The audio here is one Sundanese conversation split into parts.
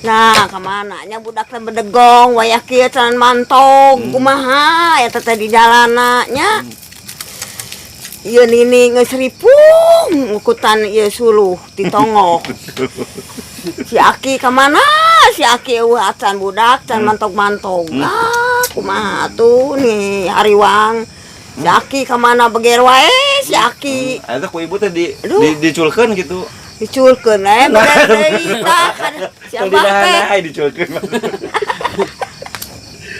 Nah, kemana nya budak teh bedegong wayah kieu can mantog, kumaha eta teh di jalana nya? Ieu nini geus ripuh ngukutan ieu suluh ditongok. Si Aki kemana? Si Aki euweuh acan, budak can mantog-mantog. Ah, kumaha tuh nih hariwang. Si Aki kemana beger wae si Aki? Eta ku ibu teh di Aduh. di diculkeun gitu. Diculkeun eh beger deui tah si Tong Abah teh. Dinahan diculkeun.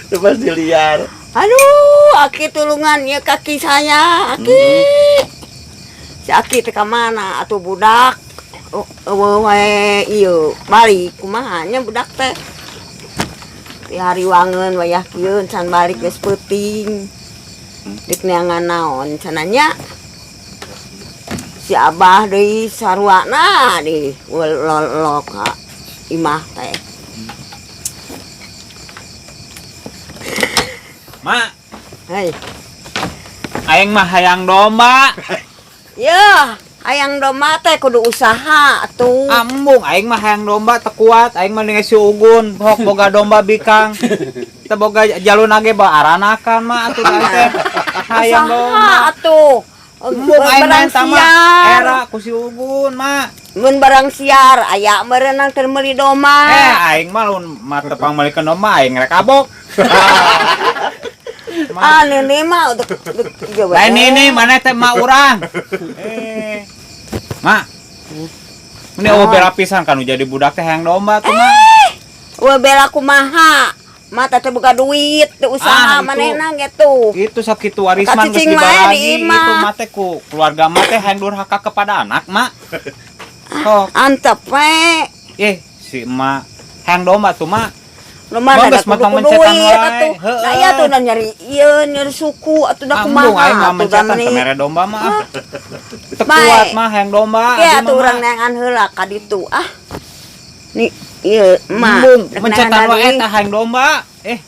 Itu pasti liar. Aduh, Aki, tulungan ya kaki saya, Aki. Si Aki teh ka mana atuh budak? Oh, euweuh wae ieu balik, kumaha nya budak teh? Di hariwangeun wayah kieu can balik, geus peuting. Dik neangan naon cenah nya? Si Abah deui saruana di lolok ka imah teh. Mak, Hei, aing mah hayang domba. Ya, hayang domba teh kudu usaha atuh. Ambung aing mah hayang domba teu kuat, aing mah dengan si Ugun, hok boga domba bikang. Teu boga jaluna ge bawa aranakan mah atuh da teh. Hayang domba. Usaha atuh. Embung aing mah Barang eta mah siar. Era ku si Ugun, Mak. Mun barang siar aya meureunang keur meuli domba. Eh, aing mah lamun mah tepang meulikeun domba aing rek abok. Ah, nini mah untuk ieu we. Lain ini mana teh mak urang. Eh. Mak. Ini euweuh bela pisan kan nu jadi budak teh hayang domba tuh, Mak. Euweuh bela kumaha? Mata teh boga duit, teu usaha Ah, itu. Manehna gitu. Itu sakitu warisan geus Kacicing mah dibaragi di imah. itu mah teh ku keluarga mah teh hayang durhaka kepada anak, Mak. Sok, Antep we. eh si emak hayang domba tuh, Mak. Lumayan Mah ada geus kudu matang kudu mencetan duit wae. atuh. Heeh. Nah, iya tuh nyari ieu, nyari suku atuh da Ambung aing kumaha mah atuh da mencetan meni. teu mere domba mah. Ah. Teu Bae. kuat mah hayang domba. Ge Abdi atuh mah, urang Mak. neangan heula ka ditu ah. Nih, ieu emak Embung rek mencetan neangan wae duit. tah hayang domba. Eh,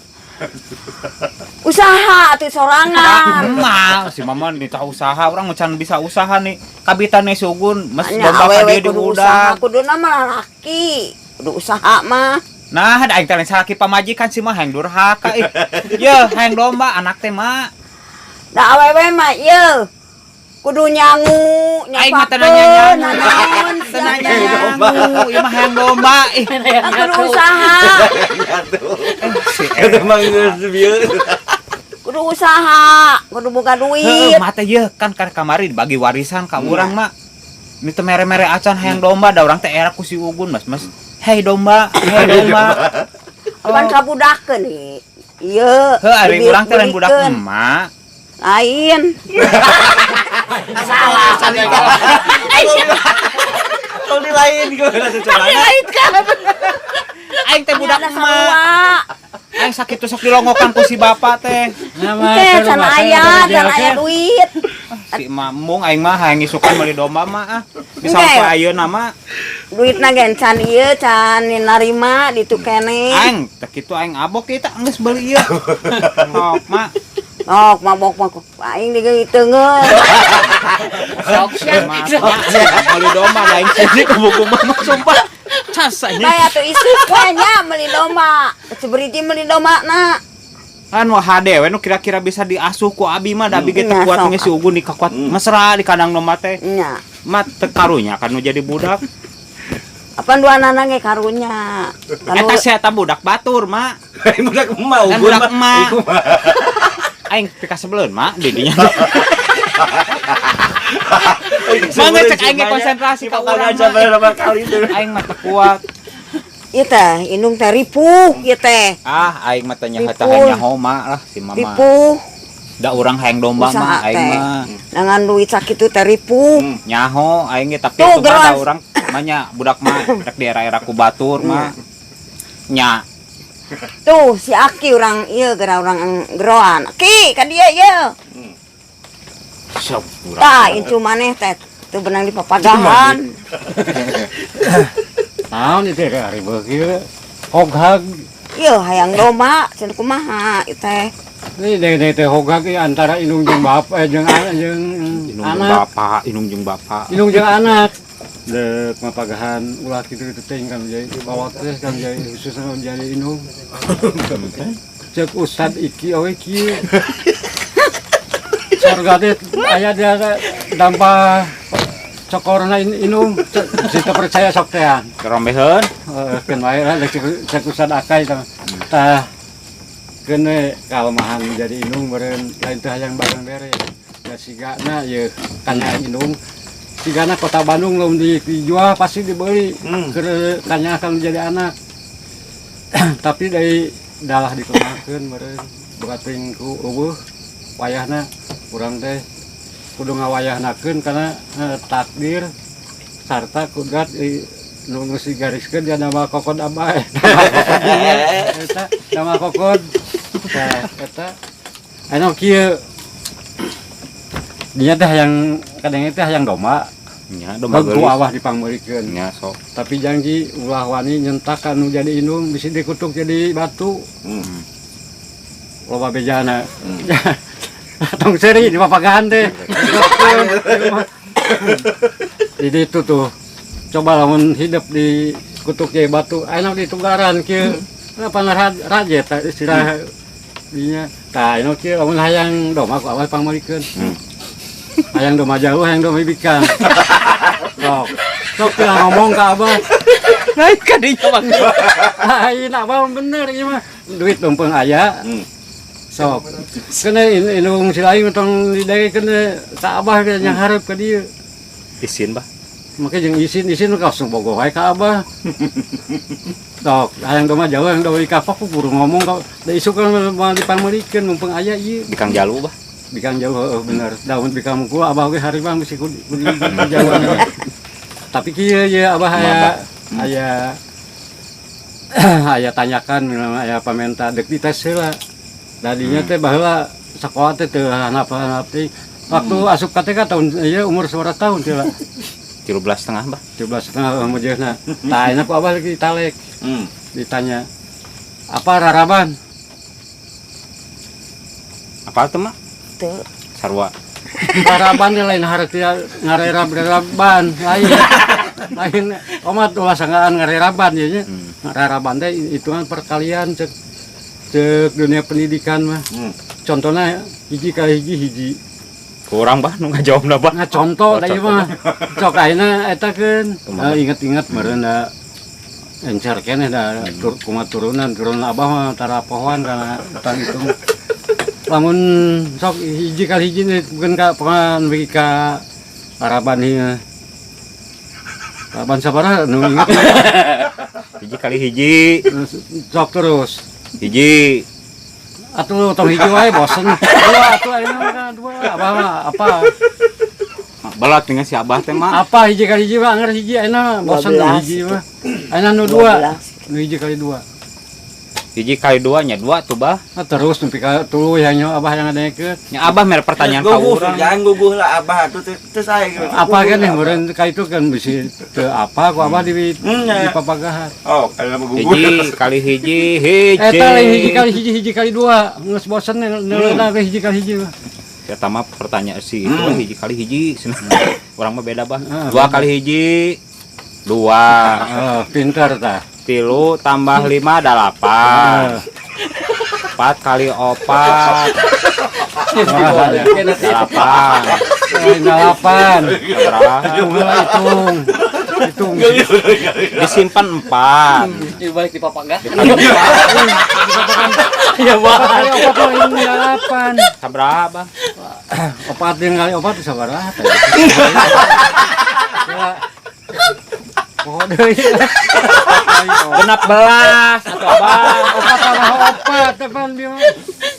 Usaha atuh sorangan. Emak, si mama nih tahu usaha, orang can bisa usaha nih. Kabitane sugun, mes Nya domba ka awewe dieu kudu usaha, diudag. Kuduna mah lalaki. Kudu usaha mah. Nah, da aing teh lain salaki pamajikan si mah hayang durhaka ih. Ye, hayang domba anak teh mah. Da awewe mah ieu kudu nyangu, Aing mah teu nyapakeun, nanya nyangu. nanaon Teu sia nanya teh. nyangu, ieu mah hayang domba ih. Ah, kudu usaha. Eh, si Eta mah geus bieu. Kudu usaha, kudu boga Heeh, duit. mah teh ye kan kan kamari dibagi warisan ka urang mah. Ini teh mere-mere acan hayang domba, da urang teh era ku si Ugun, Mas. Mas, hei domba, hei domba. Apan kabudakeun nih. Ieu. Heuh, ari urang teh lain budak dibelikeun. emak. Lain. Salah. Kalau di lain gimana tuh caranya? Aing teh budak Ada emak. sarua. Aing sakit sok dilongokan ku si bapak teh. Teh can aya, can aya duit. Si emak embung aing mah hayang isukan meuli domba mah ah. Bisa Oke. sampai ayeuna mah Duitna gen can ieu can narima ditu keneh. Aing teh kitu aing abok kita geus beuli ieu. Sok mak. Oh, mabok mah aing digeungeun. Sok si emak. Meuli domba da aing sini ke buku mama sumpah. Cas anjing. Bae atuh isuk we nya meuli domba. Seberiji meuli domba na. Kan wah hade we nu kira-kira bisa diasuh ku abi mah da abi ge teu Nya, kuat sok. geus si Ugun di kakuat mesra di kandang domba teh. Nya. Mat teu karunya kan nu jadi budak. Apan dua nana ge karunya. Eta si eta budak batur, Mak. Budak emak Kan Ugun budak mah. emak. Iku mah. Aing pikasebeleun, Mak, di dinya. Mangga cek aing ge konsentrasi ka urang mah. Berapa kali tuh. Aing mah teu kuat. Ieu teh indung teh ripuh ieu teh. Ah, aing mah teh nyaho teh Ripuh. nyaho mah lah si mama. Ripuh. Da urang hayang domba Usaha mah aing teh. mah. Nangan duit sakitu teh ripuh. Nyaho aing ge tapi Tuh, itu mah da geroan. urang mah nya budak mah rek di era-era ku batur mah. Nya. Tuh si Aki urang ieu geura urang geroan. Ki ka dieu ieu. Sok urang. Tah incu maneh teh teu benang di papagahan. Naon itu ya ari beuki hoghag. Ieu hayang domba cenah kumaha ieu teh. Ini deh teh hoghag ieu antara indung jeung bapak eh, jeung jeung Indung jeung anak. Bapak, indung jeung bapak. Indung jeung anak. Dek mapagahan ulah kitu-kitu teh kan jadi bawa teh kan jadi khususnya jadi indung. Cek Ustad Iki oge kieu. Surga teh aya dia dampa cokorna indung. Cek teu percaya sok teh. Kerombeheun. Heeh, keun wae lah cek Ustad Akay tah. Tah keun we kalemahan jadi indung meureun lain teh hayang bareng bere. Da sigana ieu kana indung. Sigana kota Bandung lamun dijual pasti dibeli. Keur kanya akan menjadi anak. Tapi dari dalah dikumahakeun meureun boga teuing ku eueuh wayahna urang teh kudu ngawayahnakeun kana takdir sarta kudrat nu geus digariskeun dia nama kokod abah. Eta nama kokod. Tah eta anu kieu dia teh hayang kadang teh hayang domba. Nya domba ku geulis. Awah dipangmeurikeun. Nya sok. Tapi janji ulah wani nyentak anu jadi indung bisi dikutuk jadi batu. Loba bejana. Tong seuri di papagahan teh. Jadi itu tuh. Coba lamun hidup di kutuk jadi batu, ayeuna di tunggaran kieu. Kenapa raja tah istilah dinya. Tah ayeuna kieu lamun hayang domba ku awah pangmeurikeun. Hayang domba jauh, hayang domba bikang. Sok. Sok teu ngomong ka abah. Lain ka dinya mah. Lain abah bener ieu mah. Duit leumpeng aya. Sok. Kena indung si lain tong didaekeun ka abah ge nya hareup ka dieu. Isin bah. Make jeung isin isin langsung bogoh wae ka abah. Sok, hayang domba jauh, hayang domba bikang ku kudu ngomong ka da isuk kan moal dipangmeulikeun mumpung aya ieu. Bikang jalu bah. Bikang jauh heueuh bener. Da mun bikang mungkul abah oge haribang bisi kudu jauh. Tapi kieu ye abah aya aya aya tanyakan aya pamenta deuk dites heula. Dadinya teh baheula sakola teh teu hanap-hanap teh. Waktu asup ka TK tahun ieu umur sabaraha tahun teh lah? 13,5 bah. 13,5 mujeuhna. Tah ayeuna ku abah lagi talek. Ditanya apa raraban? Apa teh mah? Teu. Sarua. Raraban teh lain hareutia ngarerab-reraban lain. Lain omat ulah sanggaan ngareraban ieu nya. Raraban teh hitungan perkalian cek cek dunia pendidikan mah. Contohna hiji kali hiji hiji. Kurang bah nu ngajawabna bah. Nah contoh Oh, da ieu contoh. mah. Sok ayeuna eta keun. Kumaha? Inget-inget meureun da encer keneh da kumaha turunan turunan abah mah tara pohoan kana tang hitung. Lamun sok hiji kali hiji nih bukan ka pengan bagi ka Araban ieu. Araban sabaraha nu inget. Hiji kali hiji. Sok terus. Hiji. Atuh tong hiji wae bosen. Dua atuh ayeuna mah dua abah mah apa? Belat dengan si abah teh mah. Apa hiji kali hiji mah anger hiji ayeuna bosen nu 12 hiji mah. Ayeuna nu dua. 12. Nu hiji kali dua. Hiji kali dua nya dua tuh bah. Nah, terus nepi ka tuluy nya abah yang ngadengekeun. Nya abah mere pertanyaan ka Guguh, urang. jangan guguh lah abah tuh teu saya gitu. Apa kan yang meureun ka itu kan bisi teu apa ku abah di Ya. di papagahan. Oh, kalau mau guguh. Hiji kali hiji hiji. Eta lain hiji kali hiji hiji kali dua. Geus bosen neuleuna ge hiji kali hiji mah. Eta mah pertanyaan si itu hiji kali hiji. Urang mah beda bah. Ah, Dua kali hiji dua. Pintar tah. 3 tambah 5 8. 4 kali 4. 8. 8. Berapa? Hitung heula hitung. Hitung. Disimpan 4. Dibalik di papagah. Dikali 4. Ya opat kali opat mah ini 8. Sabaraha, Bang? Opat yang kali opat sabaraha teh? Ya. Poho deui. 16 atuh abah. Opat tambah opat tepan dia.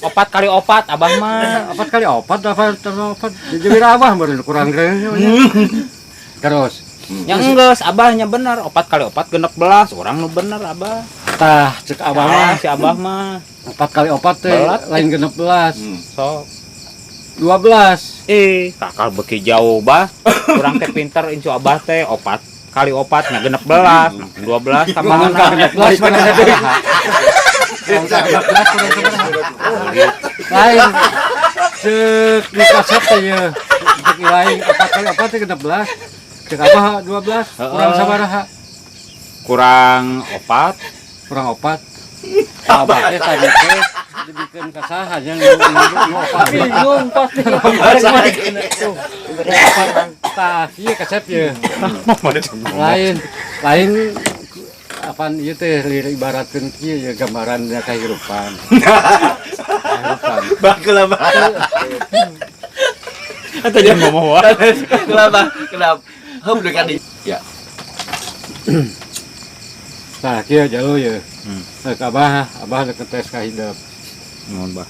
4 kali 4 abah mah. Opat kali opat apa tambah opat. Jadi abah baru kurang keren. Terus Yang enggeus abahnya bener, 4 kali 4 16, orang nu bener abah. Tah cek abah mah Si abah mah 4 kali 4 teh Belat. lain 16. Sok 12. Kakal beki jauh bah. Urang teh pinter incu abah teh 4 kali 4 nya 16, 12 tambah Lamun ka 16 mana sabaraha? Lamun ka 16 kurang sabaraha? Lain. Cek di kaset teh ye. Cek lain 4 kali 4 teh 16. Cek Abah 12 kurang sabaraha? Kurang 4. Kurang 4. Abah teh tadi teh dibikeun ka saha nya nu 4. Bingung pasti. Tah, ieu kasep ye. Lain lain apaan ieu teh ibaratkeun kieu ya, gambaran dina kahirupan. Kahirupan. Bageula, Bah. Atau jangan ngomong wah. Kenapa? Kenapa? Heup dekat di. Ya. Tah, kieu jauh ye. Rek Abah, Abah rek tes kahidep. Nuhun, Bah.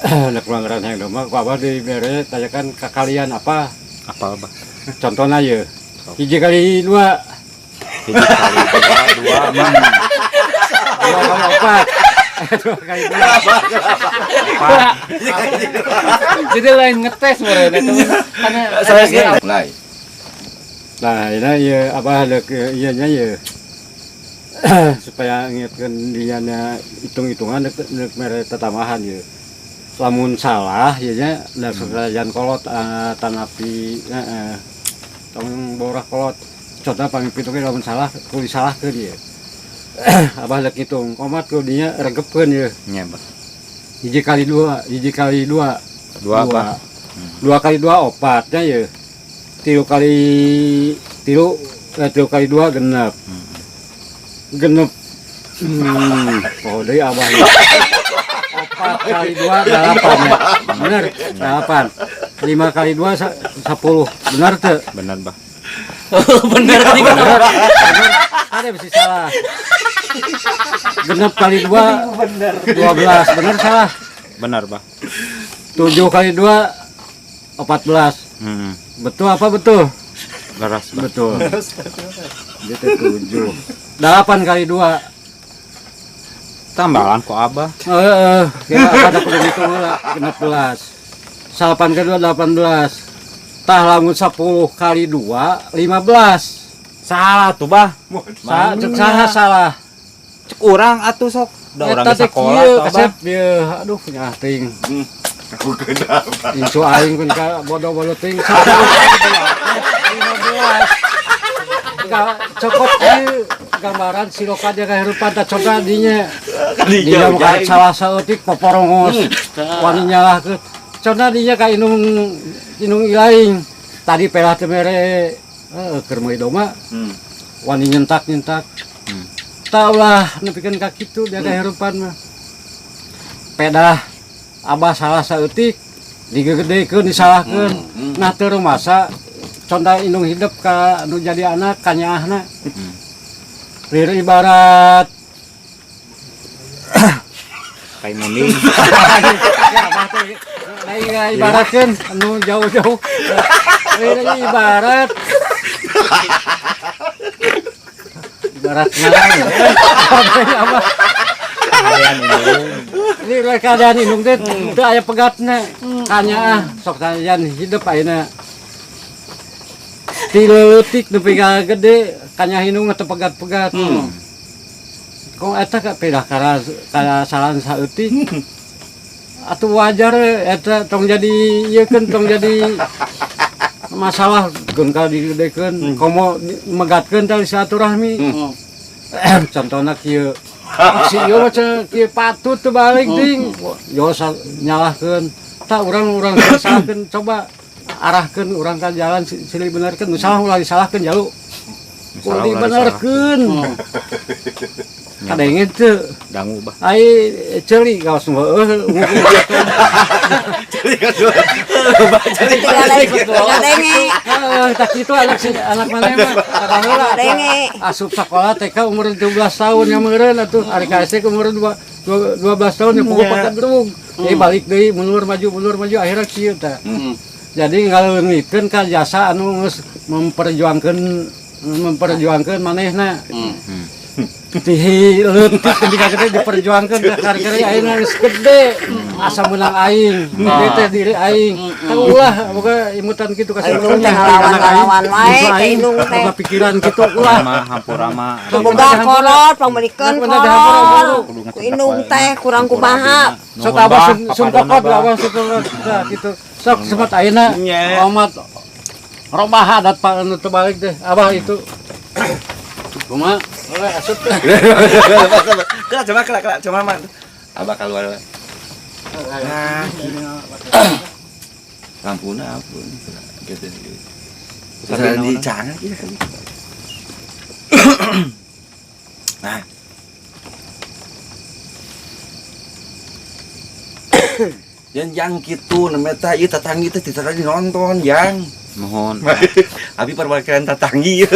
Rek pelanggaran yang domba ku Abah dibere tanyakan ke kalian apa? Apa, Bah? Contohnya ye. 1 kali 2. 1 kali 2 2. 2 kali 4. 2 kali 2. 4. Jadi lain ngetes meureun eta mah. Karena Saya sih mulai. Nah, ini ya Abah rek ieu nya ye. Supaya ngingetkeun dinya hitung-hitungan rek rek mere tetambahan ye. Lamun salah ieu nya da kerajaan kolot tanapi heeh. Tong borah kolot. Contoh pamimpin oge lamun salah kudu disalahkeun ye. Abah rek ngitung komat ku dinya regepkeun ye. Nya, Bah. 1 kali 2, 1 kali 2. 2, Bah. 2 kali 2 4 nya ye. 3 kali 3 3 kali 2 genep. Genep. Oh deui Abah. 4 kali 2 8 ya. Bener, 8. 5 kali 2 10. Bener teu? Bener, Bah. Bener sih. Bener. Ada bisa salah. Genep kali 2 12. Bener salah? Benar, Bah. 7 kali 2 14. Betul apa betul? Leras, Bah. Betul. Dia teh 7. 8 kali 2. Tambahan kok Abah. Heeh, kira ada kudu ngitung heula 16. 8 kali 2 18. Tah lamun 10 kali 2 15. Salah tuh, Bah. Sa cek saha salah? Cek urang atuh sok. Da urang Eta ge teh sakola kieu tuh, Abah. kasep ieu. Aduh, nyah teuing. Aku kenapa? Incu aing kun ka bodoh-bodoh teuing 10 kali 2 15. Cokot ieu gambaran siloka dia kahirupan tah contoh dinya. Dinya bukan salah saeutik poporongos. Wani nyalahkeun. Contoh dinya ka indung indung ilaing. Tadi pelah teh mere keur meuli domba. Wani nyentak-nyentak. Tah ulah nepikeun ka kitu dia kahirupan mah. Pedah Abah salah saeutik digegedekeun disalahkeun. Nah teu rumasa contoh indung hidup ka nu jadi anak kanyaahna. Lir ibarat Kai munding. Ya, Abah teh lain ibaratkeun anu jauh-jauh. Lir ibarat ibarat naon? Abah. Keadaan indung. Ini keadaan indung teh teu aya pegatna. Kanyaah sok sajan hidup ayeuna. Ti leutik nepi ka gede kanya indung teu pegat-pegat. Kok eta ka pedah kasalahan saeutik. Atuh wajar eta tong jadi ieu keun tong jadi masalah keun ka digedekeun komo megatkeun tali silaturahmi. Contohna kieu. Si ieu mah cenah kieu patut teu balik ding. Yo nyalahkeun. Tah urang-urang salahkeun coba arahkeun urang ka jalan silih benerkeun. Nu salah ulah disalahkeun jalu. Ulah dibenerkeun. Kadenge teu. Dangu, Bah. Ai ceuli kaos heueuh. Ceuli kan dua. Ceuli. Kadenge. Heeh, tah kitu anak si anak maneh mah kabaheula. Kadenge. Asup sekolah TK umur 17 tahun yang meureun atuh ari ka SD umur 2 12 tahun ya pokok pakat gerung. Jadi balik deui mundur maju akhirnya kieu tah. Jadi ngaleungitkeun ka jasa anu geus memperjuangkeun manehna. Ti leutik ketika gede diperjuangkeun ka kari-kari ayeuna geus gede asa meunang aing. Diri teh diri aing. Tah ulah boga imutan kitu ka Indung teh ngalawan-ngalawan wae ka indung teh. Boga pikiran kitu ulah. Mah hampura mah. Boga kolot pangmeulikeun kolot. Ku indung teh kurang kumaha. Sok abah sun kokot abah sun kokot. Tah kitu. Sok sempat ayeuna omat Robah adat Pak anu teu balik teh. Abah itu. Kumaha? Oleh asup teh. Kelak coba kelak kelak coba mah. Abah keluar. Nah, lampuna ampun. Gitu. Bisa dicangan gitu kali. Nah. Dan yang gitu namanya teh ieu tatanggi teh teh tadi nonton yang. Mohon. Abi perwakilan tatanggi.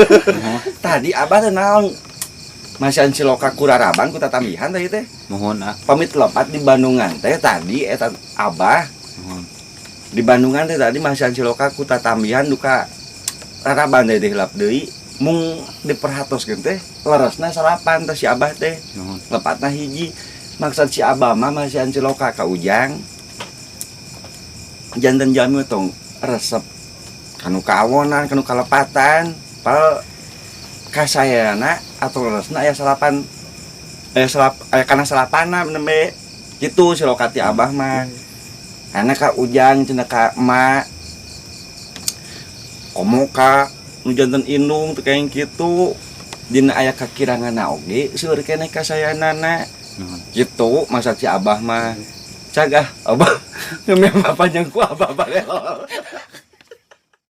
Tadi abah teh naon? Masihan siloka kuraraban ku tatambihan tadi teh. Mohon ah. Pamit lepat di Bandungan teh tadi eta abah. Mohon. Di Bandungan teh tadi masihan siloka ku tatambihan duka raraban teh dilap deui mung diperhatoskeun teh leresna salapan teh si abah teh. Mohon. Lepatna hiji. Maksud si abah mah masihan siloka ka Ujang. Janten jalmi tong resep kanu kawonan kanu kalepatan pal kasayana atau leresna aya salapan aya salap aya kana salapana nembe kitu siloka ti abah mah. Karena ka Ujang cenah ka emak komo ka nu janten indung teu kayak kitu dina aya kakiranganna oge seueur keneh kasayanana kitu maksud si abah mah. Cagah abah ngemem panjang ku abah balelol.